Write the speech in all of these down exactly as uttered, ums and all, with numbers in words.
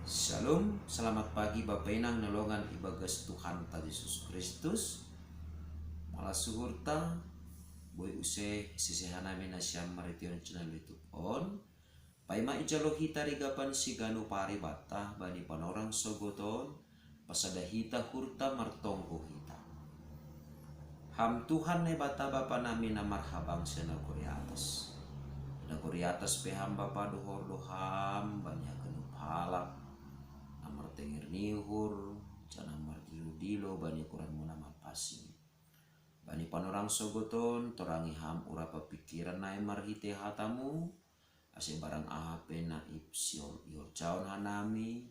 Shalom, selamat pagi Bapa Inang nolongan ibagas Tuhan ta Yesus Kristus. Malas suhurta, boi use sisihanami nasiam marition channel YouTube on. Paima ijalo hita rigapan siganu pari bata bani panorang sogoton, pasada hita hurta martonggo hita. Ham Tuhan Naibata Bapa nami na marhabang se nagori atas. Nagori atas pe ham Bapa dohor do ham bani haganup halak na martenger ni uhur, janah mardilo-dilo bani ukuranmu na mapasing. Bani panorang sogoton, torangi ham urapa pikiran nai marhite hatamu, ase barang aha pe na ipsiol ihorjahon hanami,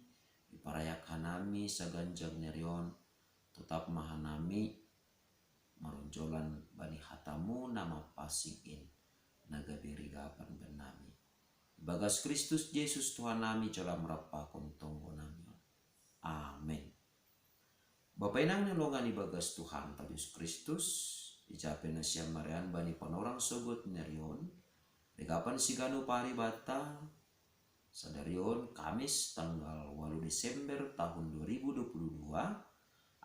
iparayak hanami saganjang nerion, totap ma hanami maronjolan bani hatamu na mapasing in, na gabe rigapan bannami. Ibagas Kristus Jesus Tuhan nami jolam rampakon tonggo nami on. Amen. Bapa Inang ni longan ibagas Tuhan ta Jesus Kristus, ijape nasiam marian bani panorang sogot nerion, rigapan siganu pari bata, sadarion Kamis tanggal walu Desember tahun dua ribu dua puluh dua,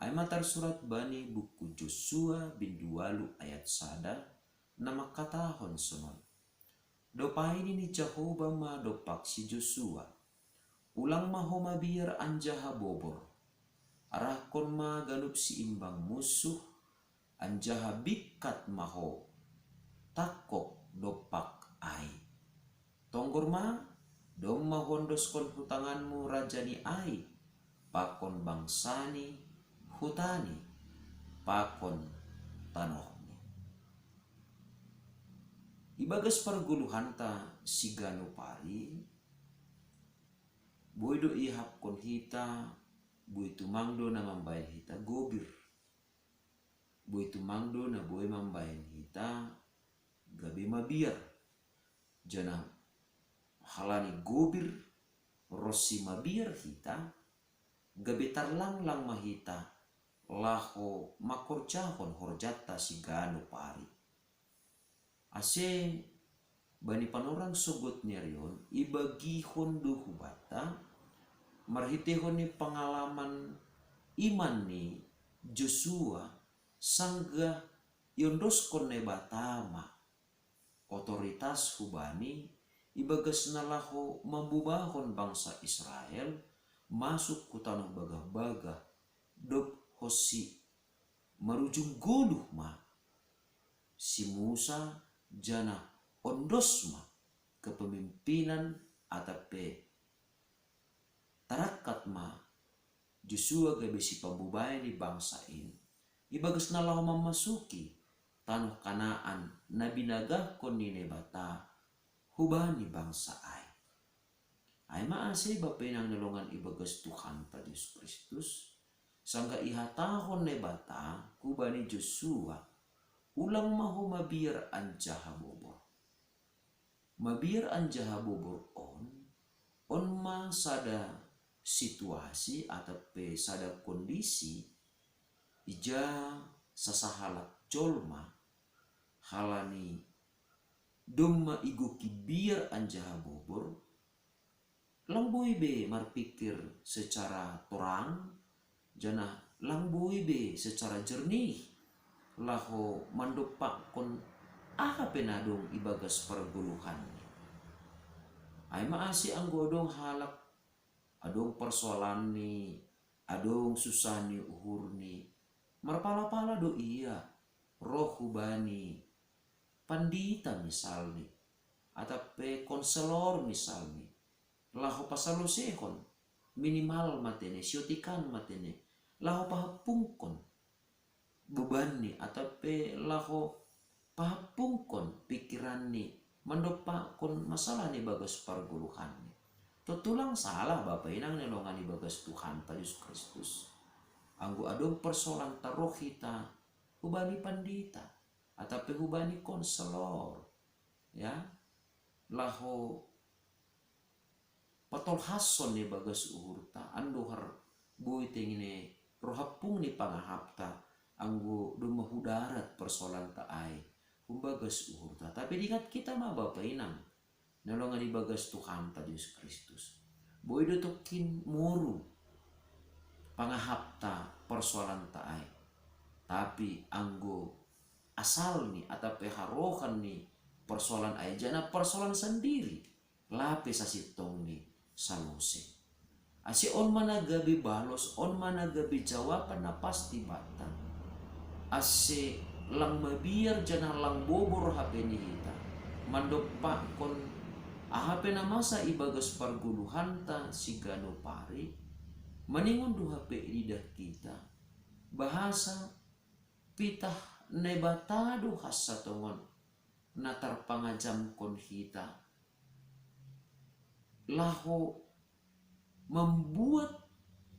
ai ma tarsurat bani buku Josua bindu walu ayat sada, na mangkatahon sonon. Dopai nini Jahowa ma dompak si Josua, ulang ma ho mabiar anjaha bobor. Arahkon ma ganup siimbang munsuh, anjaha bingkat ma ho tangkok dompak ai. Tonggor ma, domma huondoskon hu tanganmu raja ni ai, pakon bangsa ni hutani, pakon tanohni. Ibagas pargoluhanta siganu pari, boi do iahapkon hita, boi tumang do na mambahen hita gobir. Boi tumang do na boi mambahen hita gabe mabiar. Janah halani gobir ronsi mabiar hita, gabe tarlanglang ma hita laho mangkorjahon horjanta siganu pari. Ase bani panorang sogot nerion ibagihon do hubanta marhitehon ni pangalaman iman ni Josua, sanggah iondoskon Naibata ma otoritas hubani ibagas na laho mambubahon bangsa Israel masuk hu tanoh bagah-bagah, dob honsi marujung goluh ma si Musa, janah ondos ma kepemimpinan atap pe tarangkat ma Josua gabe sipambubae ni bangsa in, ibagas na laho mamasuki tanoh Kanaan na binagahkon ni Naibata hubani bangsa ai. Ai ma ase Bapa Inang na longan ibagas Tuhanta Jesus Kristus, sanggah ihatahon Naibata hubani Josua, ulang ma ho mabiar anjaha bobor. Mabiar anjaha bobor on, on ma sada situasi atap pe sada kondisi, ija sasahalak jolma, halani domma igoki biar anjaha bobor, lang boi be marpikir secara torang, janah lang boi be secara jernih, laho mandompakkon aha pe na adong ibagas pargoluhanni. Ai ma ase anggo adong halak, adong parsoalanni, adong susah ni uhurni, marpala-pala do ia roh hubani pandita misalni, atap pe konselor misalni, laho pasalosehon, minimal ma tene, siotikan ma tene, laho pahampungkon bebanni, atap pe laho pahampungkon pikiranni, mandompakkon masalah ni bagas pargoluhanni. Tontu lang salah Bapa Inang ni longan ibagas Tuhanta Jesus Kristus. Anggo adong parsoalan taroh hita hubani pandita, atap pe hubani konselor, ya, laho patolhashon ni bagas uhurta, andohar boi tengine roh hampung ni pangahapta, anggo domma hu darat parsoalanta ai, humbagas uhurta. Tapi diingat hita ma Bapa Inang, na longan ibagas Tuhanta Jesus Kristus. Boi do tokkin moru pangahapta persoalanta ai. Tapi anggo asalni atap pe harohan ni persoalan ai jana persoalan sandiri, lape sasintongni salose. Ase on ma na gabe balos, on ma na gabe jawaban na pasti banta. Ase lang mabiar jana lang bobor hape ni hita mandompakkon aha pe na masa ibagas pargoluhanta siganup ari, maningon do hape ididah hita bahasa pitah Naibata do hansa tongon na tarpangajamkon hita laho mambuat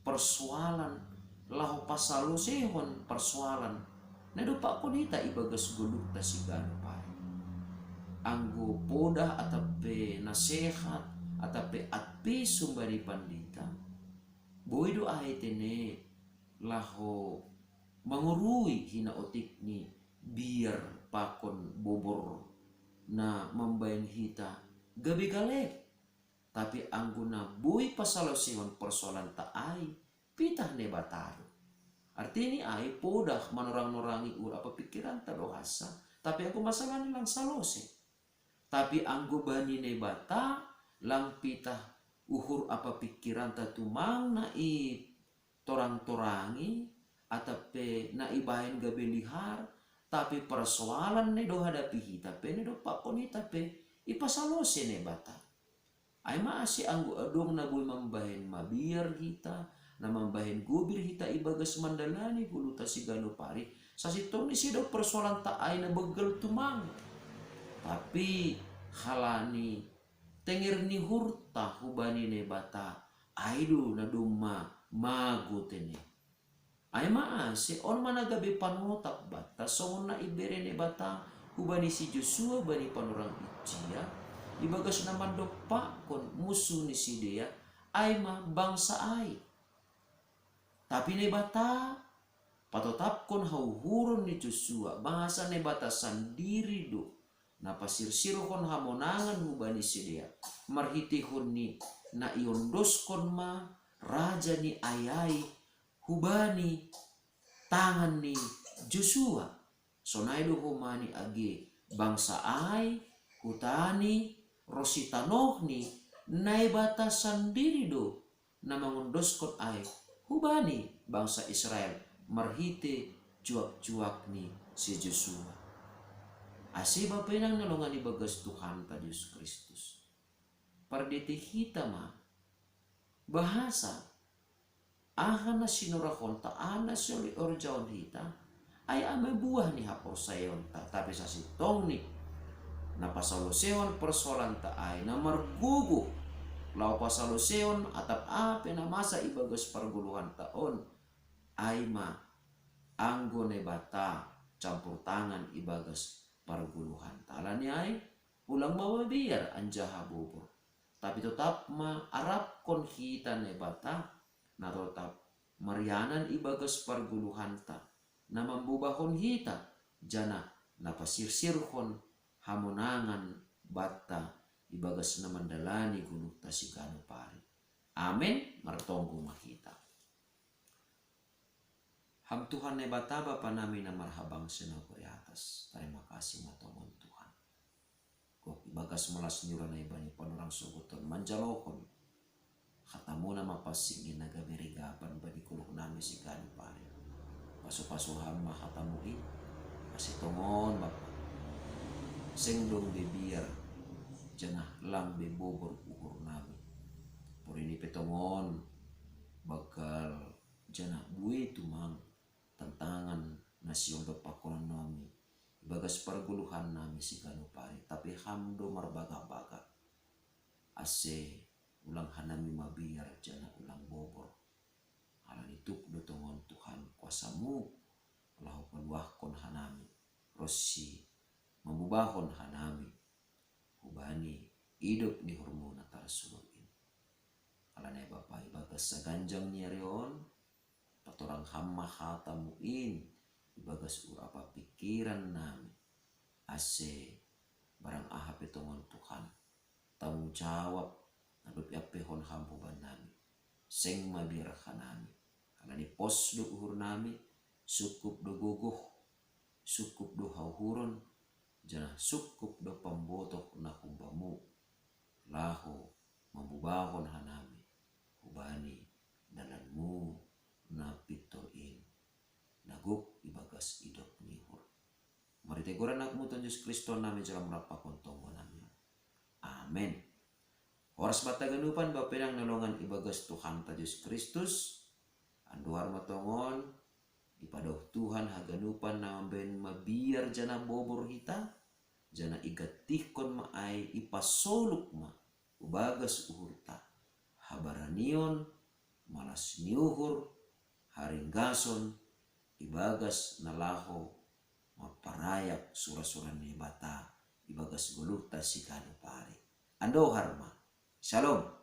persoalan, laho pasalosehon persoalan na dompakkon hita ibagas goluhta siganup ari. Anggo podah atap pe nasehat atap pe advice humbani pandita, boi do ai tene laho mangurui hinaotik ni biar pakon bobor na mambaen hita gabe galek. Tapi anggo na boi pasalosehon persoalanta ai, pitah Naibata do. Artini ai podah manorang-norangi uhur apa pikiranta do hansa, tapi anggo masalani lang salose. Tapi anggo bani Naibata lang pitah uhur apa pikiranta tumang na i torang-torangi, atap pe na ibaen gabe lihar, tapi persoalan na do hadapi hita pe na dompakkon hita pe ipasalose Naibata. Ai ma ase anggo adong na boi mambaen mabiar hita, na mambaen gobir hita ibagas mandalani goluhta siganup ari, sasintongni sedo persoalanta ai na banggal tumang. Tapi halani tenger ni uhurta hubani Naibata, ai do na domma mago tene. Ai ma ase on ma na gabe panotap banta songon na ibere Naibata hubani si Josua bani panorang ijia, ibagas na mandompakkon musu ni sidea, ai ma bangsa ai. Tapi Naibata patotapkon hauhuron ni Josua bahasa Naibata sandiri do na pasirsirhon hamonangan hubani sidea, marhiteihon ni na iondoskon ma raja ni ai ai hubani tangan ni Josua. Sonai do homani age bangsa ai, hutani, ronsi tanohni, Naibata sandiri do na mangondoskon ai hubani bangsa Israel marhite juak-juak ni si Josua. Ase bapa inang na longan ibagas Tuhanta Jesus Kristus, pardete hita ma bahasa aha na sinorahonta, aha na siorjaon hita, ai ama buah ni haporsayaonta, tapi sasintongni na pasalosehon persoalanta ai na margogo laho pasalosehon atap aha pe na masa ibagas pargoluhanta on, ai ma anggo Naibata campur tangan ibagas pargoluhanta. Alani ai, ulang ma mabiar anjaha bobor, tapi totap ma arapkon hita Naibata na totap marianan ibagas pargoluhanta, na mambobahon hita, janah na pasirsirhon hamonangan banta ibagas na mandalani goluhta siganup ari. Amen. Martonggo ma hita. Ham Tuhan Naibata, Bapa nami na marhabangsa na huri atas, tarima kasih ma tongon Tuhan. Gok ibagas melas ni roha-Na i bani panorang sogot on manjalohon hata-Muna ma pansing i na gabe rigapan bani goluh nami siganup ari. Pasu-pasu Ham ma hata-Mu i, ase tongon Bapa, seng dong be biar janah lang be bobor uhur nami. Porini pe tongon banggal janah buei tumang tantangan na siondop pangkonon nami ibagas pargoluhan nami siganup ari, tapi Ham do marbagah-bagah. Ase ulang hanami mabiar janah ulang bobor. Halani tuk do tongon Tuhan kuasa-Mu laho paluahkon hanami ronsi mamubahon hanami hubani idop ni uhur-Mu na tarsurat i. Alani ai Bapa, ibagas saganjang ni ari on, patorang Ham ma hata-Mu in ibagas uhur apa pingkiran nami, ase barang aha pe tongon Tuhan, tanggung jawab na dob iampehon Ham hubani seng mabiar hanami. Alani pos do uhur nami, sungkup do gogoh, sungkup do hauhuron, janah sungkup do pambotoh na humbamu, laho mambubahon hanami hubani dalanmu na pintor in, na gok ibagas idop ni uhur. Marhitei goran Anakmu Tuhan Jesus Kristus nami jalo marampakon tonggo nami. Amen. Horas banta haganupan, bapa inang na hinaholongan ibagas Tuhanta Jesus Kristus, andohar ma tongon, ipadaoh Tuhan haganupan na mambahen mabiar janah bobor hita, janah igantihkon ma ai, ipasoluk ma ibagas uhurta habaranion, malas ni uhur, haringgason, ibagas na laho mamparayak sura-sura ni Naibata ibagas goluhta siganup ari. Andohar ma. Shalom.